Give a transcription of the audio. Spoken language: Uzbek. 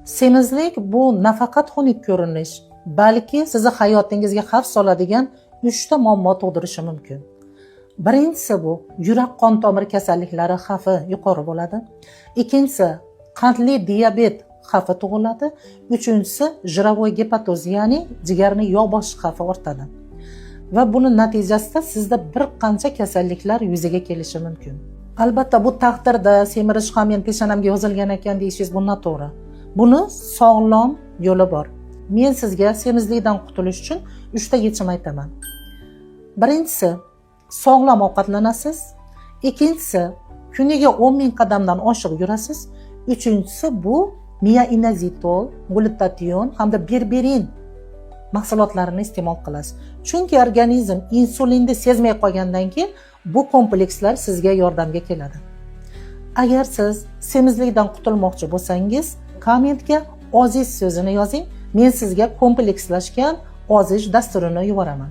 Semizlik bu nafaqat xunuk ko'rinish, balki sizni hayotingizga xavf soladigan uchta muammo tug'dirishi mumkin. Birinchisi, bu yurak qon tomir kasalliklari xavfi yuqori bo'ladi. Ikkinchisi, qandli diabet xavfi tug'iladi. Uchinchisi, жировой gepatoz, ya'ni jigarni yog' bosish xavfi ortadi. Va buni natijasida sizda bir qancha kasalliklar yuzaga kelishi mumkin. Albatta, bu taqdirda semirish ham men peshonamga yozilgan ekan deyishingiz, bu noto'g'ri. Buni sog'lom yo'li bor. Men sizga semizlikdan qutulish uchun uchta yechim aytaman. Birinchisi, sog'lom ovqatlanasiz. Ikkinchisi, kuniga 10 ming qadamdan oshiq yurasiz. Uchinchisi, bu miya inozitol, glutation hamda berberin mahsulotlarini iste'mol qilasiz. Chunki organizm insulinni sezmay qolgandan keyin bu komplekslar sizga yordamga keladi. Agar siz semizlikdan qutulmoqchi bo'lsangiz, kommentga "ozish" so'zini yozing. Men sizga komplekslashgan ozish dasturini yuboraman.